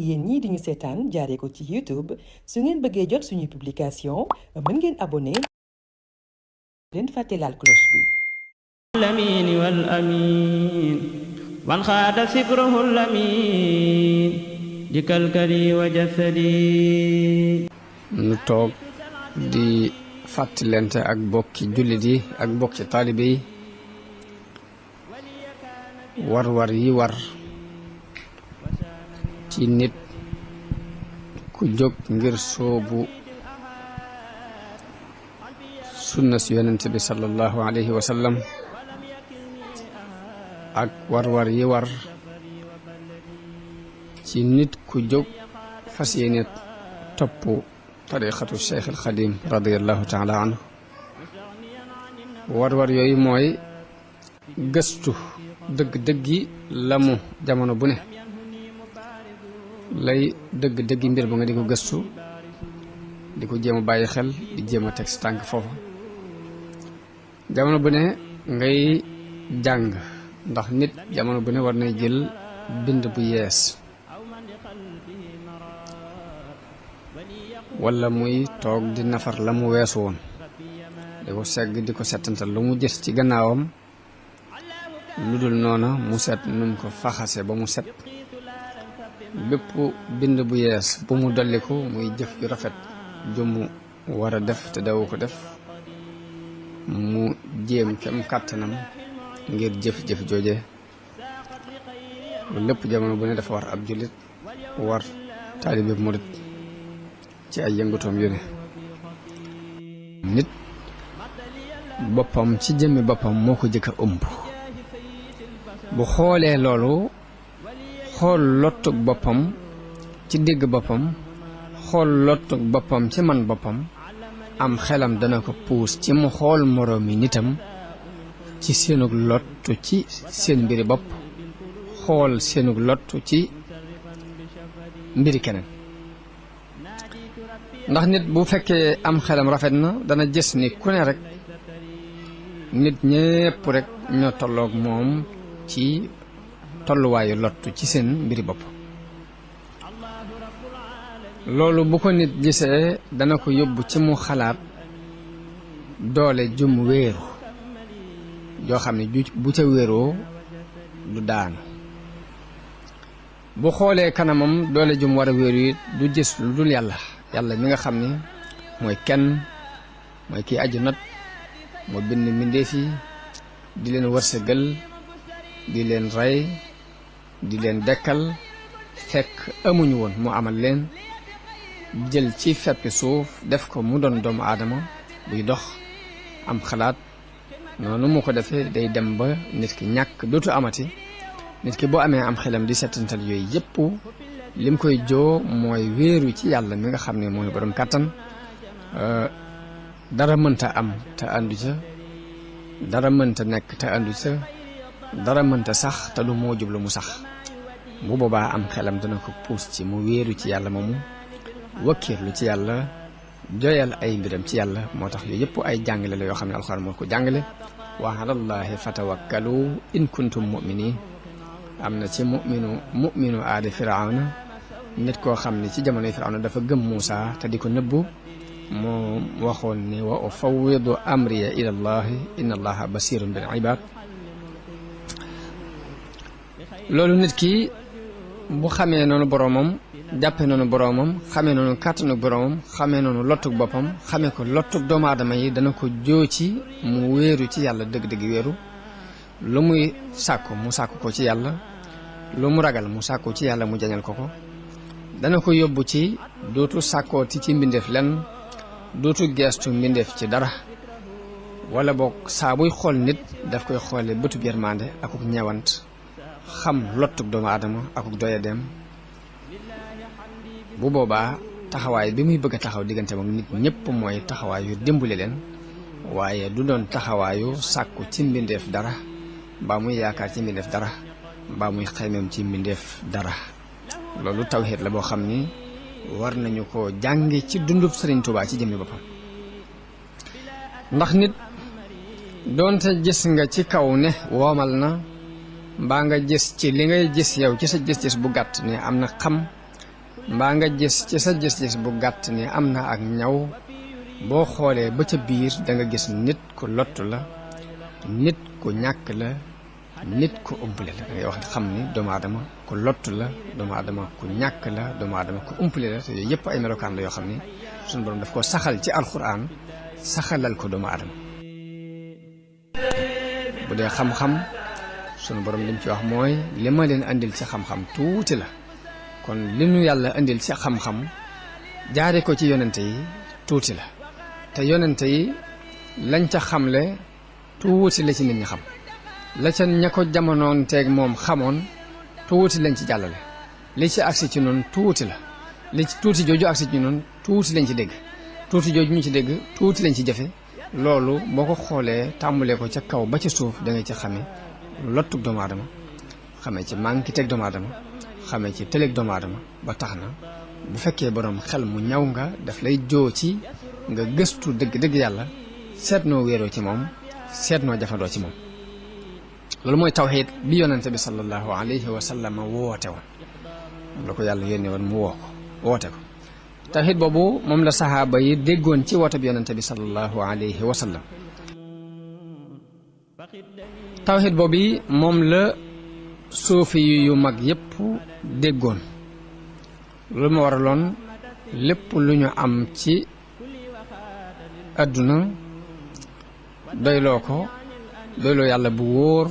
yéen ñii di ñu seetaan jaaree ko ci YouTube su ngeen bëggee jot suñuy publication mën ngeen abonné leen fàtte laal cloche bi الأمين والأمين وانخاد سكره الأمين لكالكلي وجسدي nu toog di fàttalente ak bokki jullit yi ak bokki taalibe yi war yi war ci nit ku jóg ngir soobu sunna si yonent bi sallallahu alayhi wa sallam ak war yi war ci nit ku jóg fas yéene topp tariqatu Cheikh al Xadim radiyallahu taala anhu war yooyu mooy gëstu dëgg-dëggi la mu jamono bu ne lay dëgg-dëggi mbir ba nga di ko gëstu di ko jéem a bàyyi xel di jéem a teg si tànk foofu jamono bu ne ngay jàng ndax nit jamono bu ne war nay jël bind bu yees wala muy toog di nafar la mu weesu woon di ko segg di ko settantal lu mu gis ci gannaawam lu dul noona mu set num ko faxase ba mu set bépp bind bu yees bu mu dolliku muy jëf ju rafet ju mu war a def te dawu ko def mu jéem kem kàttanam ngir jëf-jëf jooje lépp jamono bu ne dafa war ab jullit war taalibe murit ci ay yëngatoom yu ne nit boppam ci jëmmi boppam moo ko jëkk a ëmb bu xoolee loolu xool lottug boppam ci dégg boppam xool lottug boppam ci man boppam am xelam dana ko puus ci mu xool moroomi nitam ci seenug lottu ci seen mbiri bopp xool seenug lottu ci mbiri keneen ndax nit bu fekkee am xelam rafet na dana gis ni ku ne rek nit ñépp rek ñoo tolloog moom ci tolluwaayu lottu ci seen mbiri bopp loolu bu ko nit gisee dana ko yóbbu ci mu xalaat doole jum wéeru joo xam ne bu ca wéeroo du daanu bu xoolee kanamam doole jum war a wéeru it du gis lu dul yàlla mi nga xam ni mooy kenn mooy kii aju not moo bind mbindéef yi di leen wërsëgal di leen rey di leen dekkal fekk amuñu woon mu amal leen jël ci feppi suuf def ko mu doon doomu aadama buy dox am xalaat noonu mu ko defee day dem ba nit ki ñàkk dootu amati nit ki boo amee am xelam di settantal yooyu yépp lim koy joo mooy wéeru ci yàlla mi nga xam ne mooy borom kàttan dara mënta am te àndu ca dara mënta nekk te àndu ca dara mënta sax te du moo jublu mu sax bu boobaa am xelam dana ko puus ci mu wéeru ci yàlla moomu wakkiirlu ci yàlla joyal ay mbiram ci yàlla moo tax yooyu yëpp ay jàngale la yoo xam ne alxuraan moo ko jàngale wa alallaahi fatawakkalu in kuntum mu'minin am na ci mu'minu aadi firawna nit koo xam ne ci jamonoy firawna dafa gëm Muusa te di ko nëbbu moo waxoon ni wa ufawwidu amriya ila llahi inna allaha basirun bil ibad loolu nit ki bu xamee noonu boroomam jàppe noonu boroomam xamee noonu kàttanu boroomam xamee noonu lottug boppam xamee ko lottug doomu aadama yi dana ko joo ci mu wéeru ci yàlla dëgg-dëgg wéeru lu muy sàkku mu sàkku ko ci yàlla lu mu ragal mu sàkku ci yàlla mu jañal ko ko dana ko yóbbu ci dootu sàkkooti ci mbindeef lenn dootu geestu mbindeef ci dara wala boog saa buy xool nit daf koy xoole bëtub yërmande akuk ñeewant xam lottug doomu aadama akuk doyadeem bu boobaa taxawaay bi muy bëgg a taxaw diggante moom nit ñëpp mooy taxawaayu dimbali leen waaye du doon taxawaayu sàkku ci mbindeef dara mbaa muy yaakaar ci mbindeef dara mbaa muy xaymeem ci mbindeef dara loolu tawhiid la boo xam ni war nañu ko jànge ci dundub Sëriñ Tuubaa ci jëmmi boppam ndax nit doonte gis nga ci kaw ne woomal na mbaa nga gis ci li ngay gis yow ci sa gis-gis bu gàtt ne am na xam mbaa nga gis ci sa gis-gis bu gàtt ni am na ak ñaw boo xoolee ba ca biir da nga gis nit ku lottu la nit ku ñàkk la nit ku umpale la da ngay wax xam ni doomu aadama ku lottu la doomu aadama ku ñàkk la doomu aadama ku umpale la te yooyu yëpp ay melokaan la yoo xam ni suñu borom daf ko saxal ci alxuraan saxalal ko doomu aadama bu dee xam-xam sunu borom lim ci wax mooy li ma leen andil ci xam-xam tuuti la kon li nu yàlla andil ci xam-xam jaare ko ci yonente yi tuuti la te yonente yi lañ ca xamle tuuti la ci nit ñi xam la ca ña ko jamonoon teeg moom xamoon tuuti lañ ci jàllale li ci agsi ci noonu tuuti la li ci tuuti jooju agsi ci noonu tuuti lañ ci dégg tuuti jooju ñu ci dégg tuuti lañ ci jëfe loolu boo ko xoolee tàmbalee ko ca kaw ba ca suuf da ngay ci xame lottug doomu aadama xamee ci manki teg doomu aadama xamee ci tëleeg doomu aadama ba tax na bu fekkee borom xel mu ñaw nga daf lay joo ci nga gëstu dëgg-dëgg yàlla seet noo wéeroo ci moom seet noo jafandoo ci moom loolu mooy tawxiid bi yonente bi sallallahu alayhi wa sallam woote woon moom la ko yàlla yónnee woon mu woote ko tawxiid boobu moom la saxaaba yi déggoon ci woote bi yonente bi sallallahu alayhi wa sallam tawxiid boobu moom la suufi yu mag yépp déggoon loolu ma waraloon lépp lu ñu am ci àdduna doyloo ko doyloo yàlla bu wóor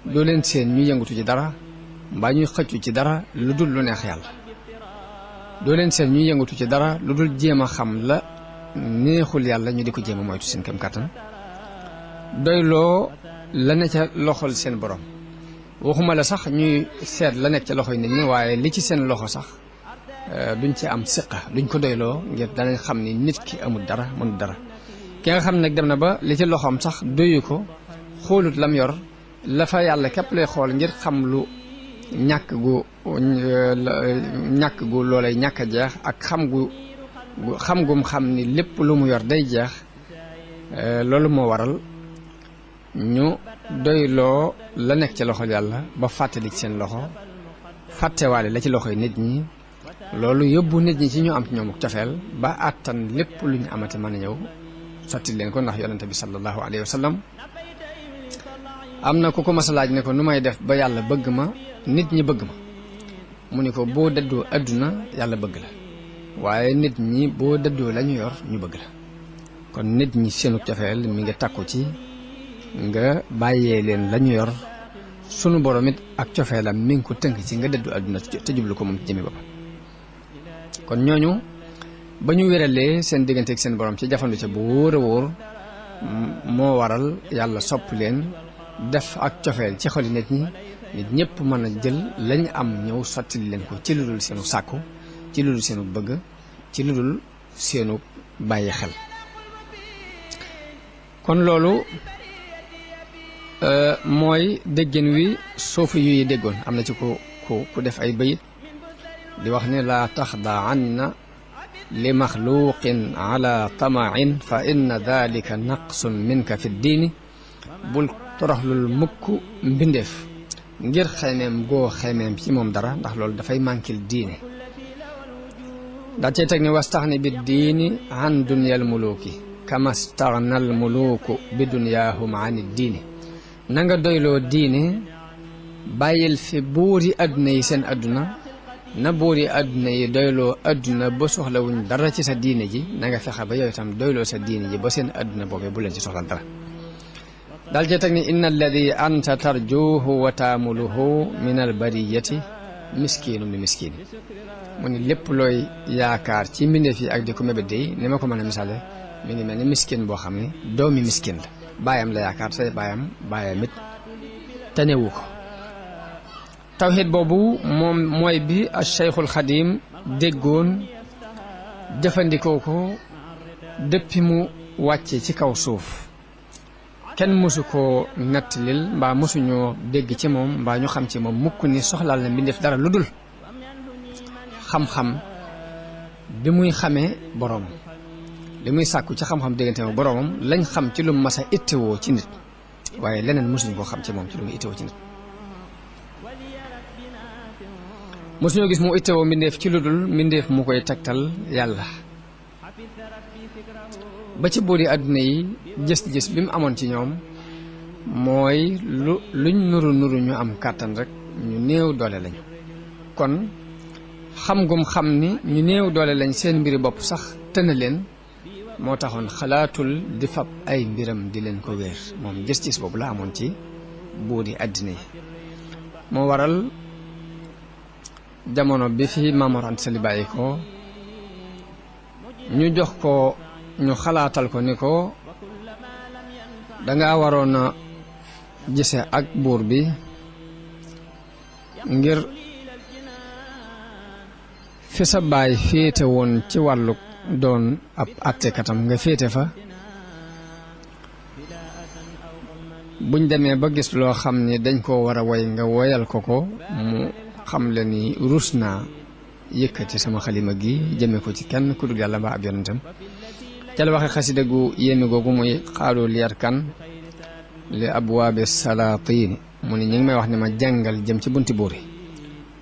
doo leen seen ñu yëngatu ci dara mbaa ñuy xëccu ci dara lu dul lu neex yàlla doo leen seen ñuy yëngatu ci dara lu dul jéem a xam la neexul yàlla ñu di ko jéem a moytu seen kem kàttan doyloo la ne ca loxol seen borom waxuma la sax ñuy seet la nekk ca loxoy nit ñi waaye li ci seen loxo sax duñ ci am siqa duñ ko doyloo ngir danañ xam ni nit ki amul dara mënul dara ki nga xam nag dem na ba li ci loxoom sax doyu ko xoolut lam yor la fa yàlla képp lay xool ngir xam lu ñàkk gu loolay ñàkk a jeex ak xam gum xam ni lépp lu mu yor day jeex loolu moo waral ñu doyloo la nekk ci loxol yàlla ba fàttali ci seen loxo fàttewaale la ci loxoy nit ñi loolu yóbbu nit ñi ci ñu am ci ñoom cofeel ba àttan lépp lu ñu amati mën a ñëw sotti leen ko ndax yonente bi sallallahu alayhi wa sallam am na ku ko mas a laaj ne ko nu may def ba yàlla bëgg ma nit ñi bëgg ma mu ni ko boo dëddoo àdduna yàlla bëgg la waaye nit ñi boo dëddoo la ñu yor ñu bëgg la kon nit ñi seenu cofeel mi ngi takku ci nga bàyyee leen la ñu yor sunu borom it ak cofeelam mi ngi ko tënk ci nga dëddu àdduna te jublu ko moom ci jëmi boppam kon ñooñu ba ñu wéralee seen diggante ak seen borom ci jafandu ca bu wóor a wóor moo waral yàlla sopp leen def ak cofeel ci xoli nit ñi nit ñëpp mën a jël lañ am ñëw sotti leen ko ci lu dul seenu sàkku ci lu dul seenu bëgg ci lu dul seenu bàyyi xel kon loolu mooy déggin wi suufi yu déggoon am na ci ku def ay bayit di wax ne laa taxda anna li maxluqin ala tamain fa inna dalika naqsun minka fi diini bul toroxlul mukk mbindeef ngir xemeem goo xemeem ci moom dara ndax loolu dafay mànkil diine daa cee teg ne wastaxni bi diini an dunyal muluki kama staxnal muluku bi dunyaahum an diini na nga doyloo diine bàyyil fi buuri àdduna yi seen àdduna na buuri àdduna yi doyloo àdduna ba soxlawuñ dara ci sa diine ji na nga fexe ba yow itam doyloo sa diine ji ba seen àdduna boobee bu leen ci soxla dara daal cee teg ni inna alladi anta tarjuhu wa taamuluhu min al bariyati miskiinu mi miskiin mu ni lépp looy yaakaar ci mbindeef yi ak di ko mébét day ni ma ko mën a misaale mi ngi mel ni miskin boo xam ne doomi miskin la baayam la yaakaar say baayam it tanewu ko tawxiid boobu moom mooy bi al Cheikhul Xadim déggoon jëfandikoo ko depuis mu wàcce ci kaw suuf kenn mësu koo nattalil mbaa mësuñoo dégg ci moom mbaa ñu xam ci moom mukk ni soxlaal na mbindeef dara lu dul xam-xam bi muy xamee boroom li muy sàkku ci xam-xam déggante ak boroomam lañ xam ci lu mu mas a ittewoo ci nit waaye leneen mësuñ koo xam ci moom ci lu mu ittewoo ci nit mosuñoo gis mu ittewoo mbindeef ci lu dul mbindeef mu koy tegtal yàlla ba ci buuri àdduna yi gis-gis bi mu amoon ci ñoom mooy luñ nuru ñu am kàttan rek ñu néew doole lañu kon xam gum xam ni ñu néew doole lañ seen mbiri bopp sax tëna leen moo taxoon xalaatul di fab ay mbiram di leen ko wéer moom gis-gis boobu la amoon ci buuri àddina yi moo waral jamono bi fi Maam Mor Anta Sali bàyyi ko ñu jox ko ñu xalaatal ko ni ko danga waroon a gise ak buur bi ngir fi sa baay féete woon ci wàllu doon ab àttekatam nga féete fa buñ demee ba gis loo xam ni dañ koo war a woy nga woyal ko mu xam le ni rus naa yëkkati sama xalima gi jëme ko ci kenn ku dul yàlla mbaa ab yonentam ca la waxe xasida gu yéeme googu muy xaalul yarkan li abwaabi salaatiin mu ni ñi ngi may wax ne ma jàngal jëm ci bunti buur yi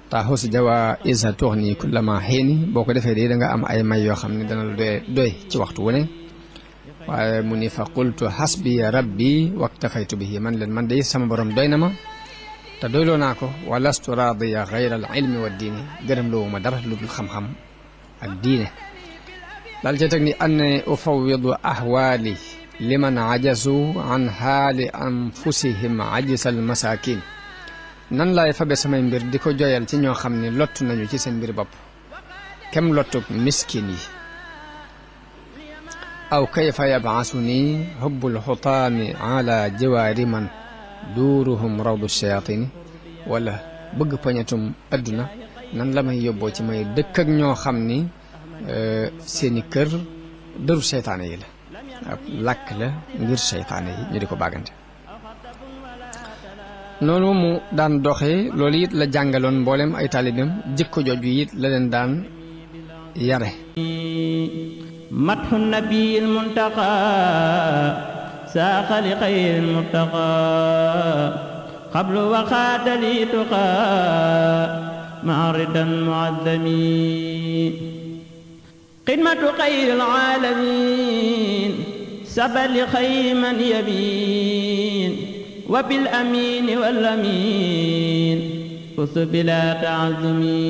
taaxus jawa isa toox nii kullama xeeni boo ko defee de da nga am ay may yoo xam ne dana la doy ci waxtu wu ne waaye mu ni fa qultu xasbiya rabbi waktafaytu bihi man leen man day sama borom doy na ma te doyloo naa ko wa lastu raadiya gayra al ilmi wa diini gërëm loowu ma dara lu dul xam-xam ak diine daal ca teg ni anne ufawidu ahwaali liman ajazu an haali anfusihim ajisal masakin nan laay fabe samay mbir di ko joyal ci ñoo xam ne lott nañu ci seen mbir bopp kem lottuk miskin yi aw kayfa yabaasu nii hubbul xutaami ala jiwaari man duuruhum rawdu shayaatini wala bëgg pañatum adduna nan la may yóbboo ci may dëkk ak ñoo xam ni seeni kër dëru seytaane yi la ab làkk la ngir seytaane yi ñu di ko bàggante noonu mu daan doxee loolu it la jàngaloon mboolem ay taalibam jikko jooju it la leen daan yare madhu nabiyil muntaqa saaqa li xayril murtaqa qablu wa xaadali tuqa maaridan muazzami xidmatu xayril aalamiin sabali xayri man yabiin wa bil amiin wal amiin fustu bila ta'azzumi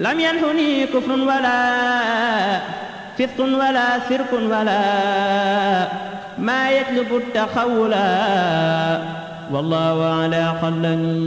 lam yanhuni kufrun wala fisqun wala sirkun wala maa yatlubu taxawula wallahu ala xallani